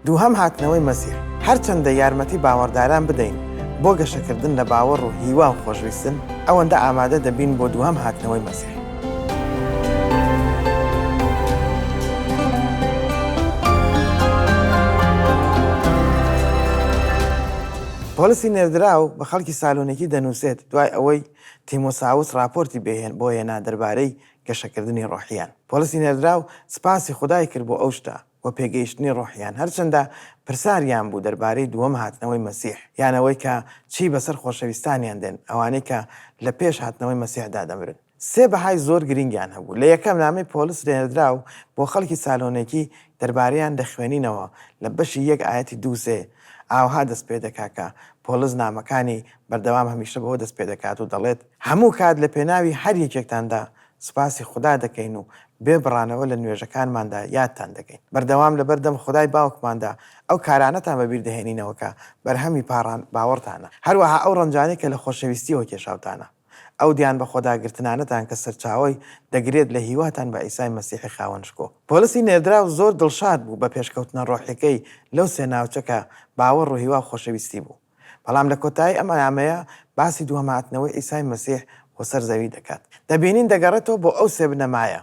دووهەم هاتنەوەی مەسیح، هەرچەندە یارمەتی باوەڕداران بدەین بۆ گەشەکردن لە باوەڕ و هیوا و خۆشویستن، ئەوەندە ئامادە دەبین بۆ دووهەم هاتنەوەی مەسیح. پۆلسی نێردراو بە خەڵکی سالۆنیکی دەنووسێت دوای ئەوەی تیمۆساوس ڕاپۆرتی بۆ هێنا دەربارەی گەشەکردنی ڕۆحییان. پۆلسی نێردراو سپاسی خودای کرد بۆ ئەو شتە و پێگەیشتنی ڕۆحیان، هەرچەندە پرساریان بوو دەربارەی دووەم هاتنەوەی مەسیح، یان ئەوەی کە چی بەسەر خۆشەویستانیان دێن، ئەوانەی کە لە پێش هاتنەوەی مەسیحدا دەمرن. سێ بەهای زۆر گرینگیان هەبوو. لە یەکەم نامەی پۆلس نێردراو بۆ خەڵکی سالۆنێکی دەربارەیان دەخوێنینەوە لە بەشی یەک ئایەتی دوو سێ ئاوها دەست پێ دەکا کە پۆلس نامەکانی بەردەوام هەمیشە بەوە دەست پێ دەکات و دەڵێت، هەموو کات لە پێناوی هەر یەکێکتاندا سوپاسی خودا دەکەین و بێ بڕانەوە لە نوێژەکانماندا یادتان دەکەین. بەردەوام لەبەر دەم خودای باوکماندا ئەو کارانەتان بەبیر دەهێنینەوە کە بەرهەمی پاڕان باوەڕتانە، هەروەها ئەو ڕەنجانەی کە لە خۆشەویستییەوە کێشاوتانە، ئەو دیان بەخۆداگرتنانەتان کە سەرچاوەی دەگرێت لە هیواتان بە عیسای مەسیحی خاوەن شکۆ. پۆلسی نێردراو زۆر دڵشاد بوو بە پێشکەوتنە ڕۆحیەکەی لەو سێ ناوچە کە باوەڕ و هیوا و خۆشەویستی بوو. بەڵام لە کۆتایی ئەم نامەیە باسی دووهەم هاتنەوەی عیسای مەسیح بۆ سەر زەوی دەکات. دەبینین دەگەڕێتەوە بۆ ئەو سێ بنەمایە،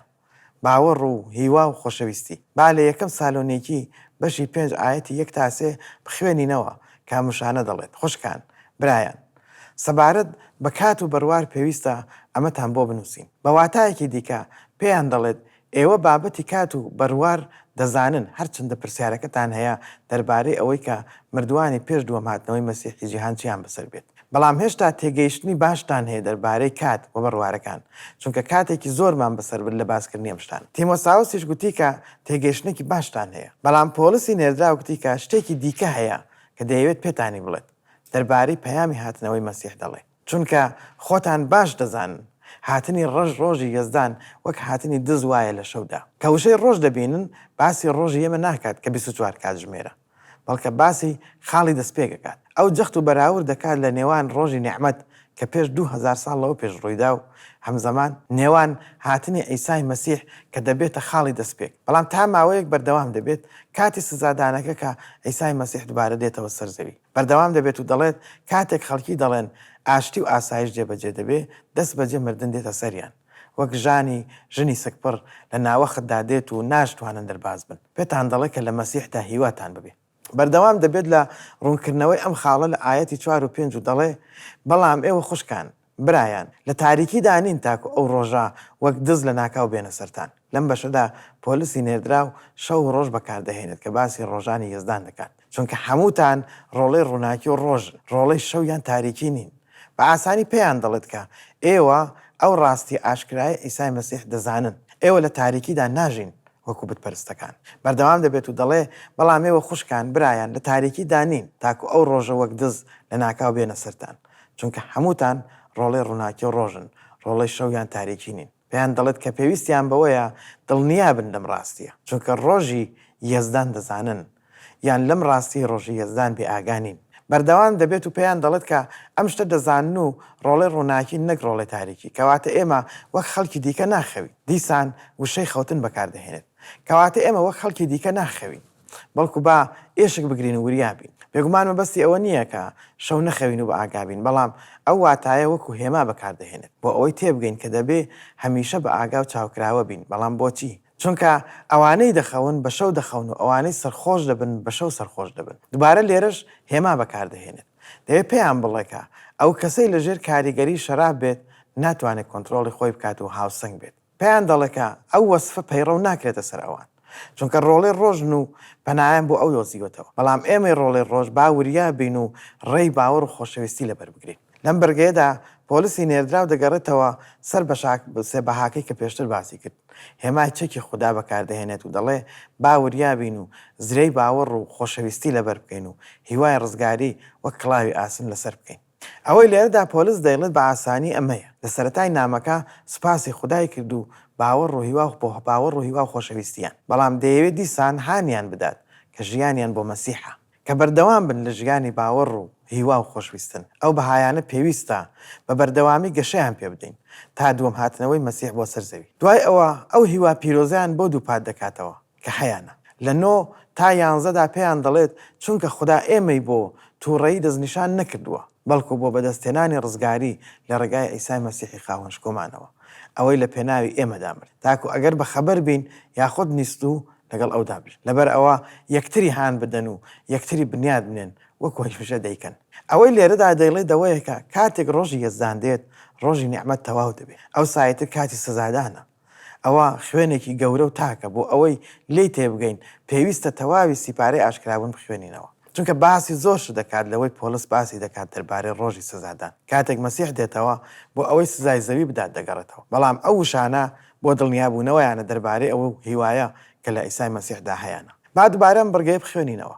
باوەڕ و هیوا و خۆشەویستی. با لە یەکەم سالۆنیکی بەشی پێنج ئایەتی یەک تا سێ بخوێنینەوە کە ئەم وشانە دەڵێت، خوشکان، برایان، سەبارەت بە کات و بەروار پێویستە ئەمەتان بۆ بنووسین. بە واتایەکی دیکە پێیان دەڵێت ئێوە بابەتی کات و بەروار دەزانن، هەرچەندە پرسیارەکەتان هەیە دەربارەی ئەوەی کە مردووانی پێش دووەم هاتنەوەی مەسیحی جیهان چیان بەسەر بێت، بەڵام هێشتا تێگەیشتنی باشتان هەیە دەربارەی کات و بەروارەکان، چونکە کاتێکی زۆرمان بەسەر برد لە باسکردنی ئەم شتانە. تیمۆساوسیش گوتی کە تێگەیشتنێکی باشتان هەیە. بەڵام پۆڵسی نێردراو گوتی کە شتێکی دیکە هەیە کە دەیەوێت پێتانی بڵێت، دەربارەی پەیامی هاتنەوەی مەسیح دەڵێ. چونکە خۆتان باش دەزانن هاتنی ڕەش ڕۆژی یەزدان وەک هاتنی دز وایە لە شەودا. کە وشەی ڕۆژ دەبینن باسی ڕۆژی ئێمە ناکات کە 24 کاتژمێرە، بەڵکە باسی خاڵی دەستپێک ئەکات. ئەو جەخت و بەراورد دەکات لە نێوان ڕۆژی نیعمەت کە پێش 2000 ساڵ لەوە پێش ڕوویدا و هەمزەمان نێوان هاتنی عیسای مەسیح کە دەبێتە خاڵی دەستپێک بەڵام تا ماوەیەک بەردەوام دەبێت کاتی سزادانەکە کە عیسای مەسیح دوبارە دێتەوە سەر زەوی. بەردەوام دەبێت و دەڵێت، کاتێک خەڵکی دەڵێن ئاشتی و ئاسایش جێبەجێ دەبێ، دەستبەجێ مردن دێتە سەریان، وەک ژانی ژنی سکپڕ لە ناوەختدا دێت و ناشتوانن دەرباز بن. پێتان دەڵێ کە لە مەسیحدا هیواتان ببێ. بەردەوام دەبێت لە ڕوونکردنەوەی ئەم خاڵە لە ئایەتی چوار و پێنج و دەڵێ، بەڵام ئێوە خوشکان، برایان، لە تاریکیدا نین تاکو ئەو ڕۆژە وەک دز لەناکاو بێنە سەرتان. لەم بەشەدا پۆلسی نێردراو شەو و ڕۆژ بەکاردەهێنێت کە باسی ڕۆژانی یەزدان دەکات. چونکە هەمووتان ڕۆڵەی ڕووناکی و ڕۆژن، ڕۆڵەی شەو یان تاریکی نین. بە ئاسانی پێیان دەڵێت کە ئێوە ئەو ڕاستییە ئاشکرایەی عیسای مەسیح دەزانن. ئێوە لە تاریکیدا ناژین وەکو بتپەرستەکان. بەردەوام دەبێت و دەڵێ، بەڵام ئێوە خوشکان، برایان، لە تاریکیدا نین تاکو ئەو ڕۆژە وەک دز لەناکاو بێنە سەرتان. چونکە هەمووتان ڕۆڵەی ڕووناکی و ڕۆژن، ڕۆڵەی شەو یان تاریکی نین. پێیان دەڵێت کە پێویستیان بەوەیە دڵنیا بن لەم ڕاستییە، چونکە ڕۆژی یەزدان دەزانن، یان لەم ڕاستییەی ڕۆژی یەزدان بێ ئاگا نین. بەردەوام دەبێت و پێیان دەڵێت کە ئەم شتە دەزانن و ڕۆڵەی ڕووناکین نەک ڕۆڵەی تاریکی، کەواتە ئێمە وەک خەڵکی دیکە ناخەوین. دیسان وشەی خەوتن بەکاردەهێنێت. کەواتە ئێمە وەک خەڵکی دیکە ناخەوین. بەڵکو با ئێشک بگرین و وریا بین. بێگومان مەبەستی ئەوە نییە کە شەو نەخەوین و بەئاگا بین، بەڵام ئەو واتایە وەکو هێما بەکاردەهێنێت بۆ ئەوەی تێبگەین کە دەبێ هەمیشە بەئاگا و چاوکراوە بین، بەڵام بۆچی؟ چونکە ئەوانەی دەخەون بە شەو دەخەون و ئەوانەی سەرخۆش دەبن بە شەو سەرخۆش دەبن. دوبارە لێرەش هێما بەکاردەهێنێت. دەبێ پێیان بڵێ کە ئەو کەسەی لەژێر کاریگەری شەراب بێت ناتوانێت کۆنترۆڵی خۆی بکات و هاوسەنگ بێت. پێیان دەڵێ کە ئەو وەسفە پەیڕەو ناکرێتە سەر ئەوان، چونکە ڕۆڵەی ڕۆژن و پەنایان بۆ ئەو دۆزیوەتەوە. بەڵام ئێمەی ڕۆڵەی ڕۆژ با وریا بین و ڕێی باوەڕ و خۆشەویستی لەبەر بگرین. لەم بڕگەیەدا پۆلسی نێردراو دەگەڕێتەوە سەر سێ بەهاکەی کە پێشتر باسی کرد. هێمای چەکی خودا بەکاردەهێنێت و دەڵێ با وریا بین و زرێی باوەڕ و خۆشەویستی لەبەر بکەین و هیوای ڕزگاری وەک کڵاوی ئاسن لەسەر بکەین. ئەوەی لێرەدا پۆلس دەیڵێت بە ئاسانی ئەمەیە، لە سەرەتای نامەکە سوپاسی خودای کرد و باوەڕ و هیوا بۆ باوەڕ و هیوا و خۆشەویستییان، بەڵام دەیەوێت دیسان هانیان بدات کە ژیانیان بۆ مەسیحە، کە بەردەوام بن لە ژیانی باوەڕ و هیوا و خۆشویستن. ئەو بەهایانە پێویستە بە بەردەوامی گەشەیان پێ بدەین تا دووەم هاتنەوەی مەسیح بۆ سەر زەوی. دوای ئەوە ئەو هیوا پیرۆزەیان بۆ دووپات دەکاتەوە کە هەیانە. لە نۆ تا یانزەدا پێیان دەڵێت چونکە خودا ئێمەی بۆ تووڕەیی دەستنیشان نەکردووە، بەڵکو بۆ بەدەستهێنانی ڕزگاری لە ڕێگای عیسای مەسیحی خاوەن شکۆمانەوە، ئەوەی لە پێناوی ئێمەدا مرد، تاکو ئەگەر بەخەبەر بین یاخود نیستوو لەگەڵ ئەودا بژین. لەبەر ئەوە یەکتری هان بدەن و یەکتری بنیاد بنێن، وەکو هەمیشە دەیکەن. ئەوەی لێرەدا دەیڵێت ئەوەیە کە کاتێک ڕۆژی یەزدان دێت، ڕۆژی نیعمەت تەواو دەبێت. ئەوسا ئیتر کاتی سزادانە. ئەوە خوێنێکی گەورە و تاکە، بۆ ئەوەی لێی تێبگەین پێویستە تەواوی سیپارەی ئاشکرابوون بخوێنینەوە. چونکە باسی زۆر شت دەکات لەوەی پۆڵس باسی دەکات دەربارەی ڕۆژی سزادان. کاتێک مەسیح دێتەوە بۆ ئەوەی سزای زەوی بدات دەگەڕێتەوە. بەڵام ئەو وشانە بۆ دڵنیابوونەوەیانە دەربارەی ئەو هیوایە کە لە عیسای مەسیحدا هەیانە. با دوبارە ئەم بڕگەیە بخوێنینەوە.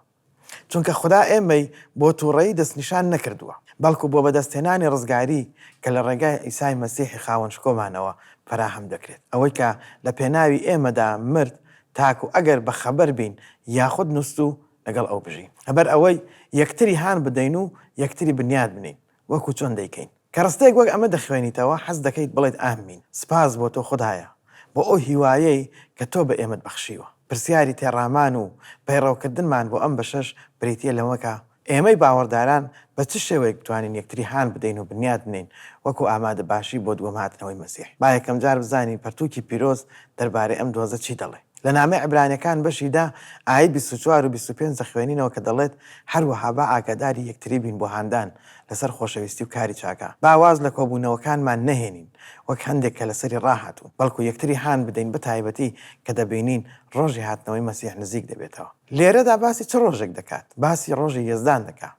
چونکە خودا ئێمەی بۆ تووڕەیی دەستنیشان نەکردووە، بەڵکو بۆ بەدەستهێنانی ڕزگاری کە لە ڕێگای عیسای مەسیحی خاوەن شکۆمانەوە فەراهەم دەکرێت، ئەوەی کە لە پێناوی ئێمەدا مرد تاکو ئەگەر بەخەبەر بین یاخود نوستوو لەگەڵ ئەو بژین. لەبەر ئەوەی یەکتری هان بدەین و یەکتری بنیاد بنێین، وەکو چۆن دەیکەین. کە ڕستەیەک وەک ئەمە دەخوێنیتەوە حەز دەکەیت بڵێیت ئامین، سپاس بۆ تۆ خودایە بۆ ئەو هیوایەی کە تۆ بە ئێمەت بەخشیوە. پرسیاری تێڕامان و پەیڕەوکردنمان بۆ ئەم بەشەش بریتییە لەوە کە ئێمەی باوەڕداران بە چ شێوەیەک بتوانین یەکتری هان بدەین و بنیات بنێین وەکو ئامادەباشی بۆ دووەم هاتنەوەی مەسیح. با یەکەمجار بزانین پەرتووکی پیرۆز دەربارەی ئەم دۆزە چی دەڵێ. لە نامەی عیبرانیەکان بەشی دە ئایەی 24 و 25 دەخوێنینەوە کە دەڵێت، هەروەها با ئاگاداری یەکتری بین بۆ هاندان لەسەر خۆشەویستی و کاری چاکە. با واز لە کۆبوونەوەکانمان نەهێنین، وەک هەندێک کە لەسەری ڕاهاتوون، بەڵکو یەکتری هان بدەین، بەتایبەتی کە دەبینین ڕۆژی هاتنەوەی مەسیح نزیک دەبێتەوە. لێرەدا باسی چ ڕۆژێک دەکات؟ باسی ڕۆژی یەزدان دەکا.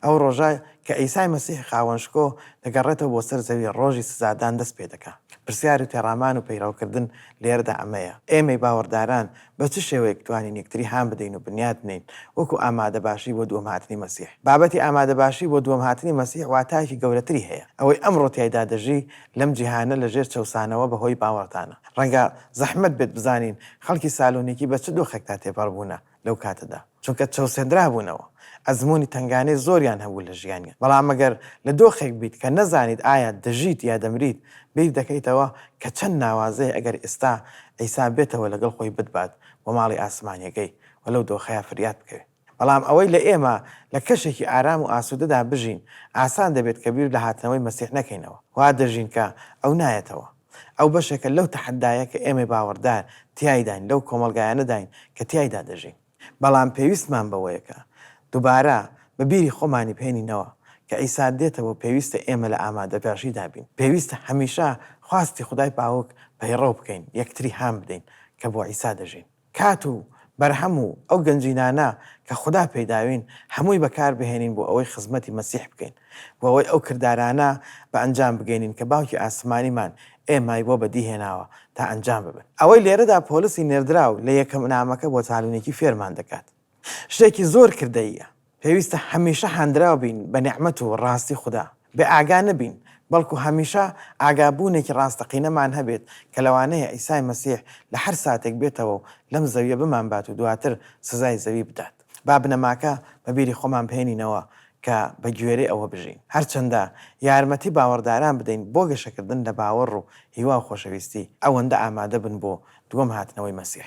ئەو ڕۆژە کە عیسای مەسیحی خاوەن شکۆ دەگەڕێتەوە بۆ سەر زەوی ڕۆژی سزادان دەست پێ دەکا. پرسیار و تێڕامان و پەیڕەوکردن لێرەدا ئەمەیە، ئێمەی باوەڕداران بە چ شێوەیەک بتوانین یەکتری هان بدەین و بنیات بنێین وەکو ئامادەباشی بۆ دووەم هاتنی مەسیح؟ بابەتی ئامادەباشی بۆ دووەم هاتنی مەسیح واتایەکی گەورەتری هەیە. ئەوەی ئەمڕۆ تیایدا دەژی لەم جیهانە لە ژێر چەوسانەوە بە هۆی باوەڕتانە. ڕەنگە زەحمەت بێت بزانین خەڵکی سالۆنیکی بە چ دۆخێکدا تێپەڕ بوونە لەو کاتەدا، چونکە چەوسێندرابوونەوە، ئەزموونی تەنگانەی زۆریان هەبوو لە ژیانیان. بەڵام ئەگەر لە دۆخێک بیت کە نەزانیت ئایا دەژیت یا دەمریت، بیر دەکەیتەوە کە چەند ناوازەیە ئەگەر ئێستا عیسا بێتەوە لەگەڵ خۆی بتبات بۆ ماڵی ئاسمانیەکەی و لەو دۆخەیا فریات بکەوێ. بەڵام ئەوەی لە ئێمە لە کەشێکی ئارام و ئاسوودەدا بژین، ئاسان دەبێت کە بیر لە هاتنەوەی مەسیح نەکەینەوە. وا دەژین کە ئەو نایەتەوە. ئەو بەشێکە لەو تەحەدایە کە ئێمەی باوەڕدار تیایداین، لەو کۆمەڵگایانەداین کە تیایدا دەژین. بەڵام پێویستمان بەوەیە کە دووبارە بە بیری خۆمانی بهێنینەوە کە عیسا دێتەوە و پێویستە ئێمە لە ئامادەباشیدا بین. پێویستە هەمیشە خواستی خودای باوک پەیڕەو بکەین، یەکتری هان بدەین کە بۆ عیسا دەژین. کات و بەرهەم و ئەو گەنجینانە کە خودا پێیداوین هەمووی بەکار بهێنین بۆ ئەوەی خزمەتی مەسیح بکەین، بۆ ئەوەی ئەو کردارانە بە ئەنجام بگەینین کە باوکی ئاسمانیمان ئێمای بۆ بەدی هێناوە تا ئەنجام ببن. ئەوەی لێرەدا پۆلسی نێردراو لە یەکەم نامەکە بۆ تالونیکی فێرمان دەکات شتێکی زۆر کردەییە. پێویستە هەمیشە هاندراو بین بە نیعمەت و ڕاستی خودا، بێ ئاگا نەبین، بەڵکو هەمیشە ئاگابوونێکی ڕاستەقینەمان هەبێت کە لەوانەیە عیسای مەسیح لە هەر ساتێک بێتەوە و لەم زەویە بمانبات و دواتر سزای زەوی بدات. با بنەماکە بە بیری خۆمان بهێنینەوە کە بە گوێرەی ئەوە بژین. هەرچەندە یارمەتی باوەڕداران بدەین بۆ گەشەکردن لە باوەڕ و هیوا و خۆشەویستی، ئەوەندە ئامادە بن بۆ دووەم هاتنەوەی مەسیح.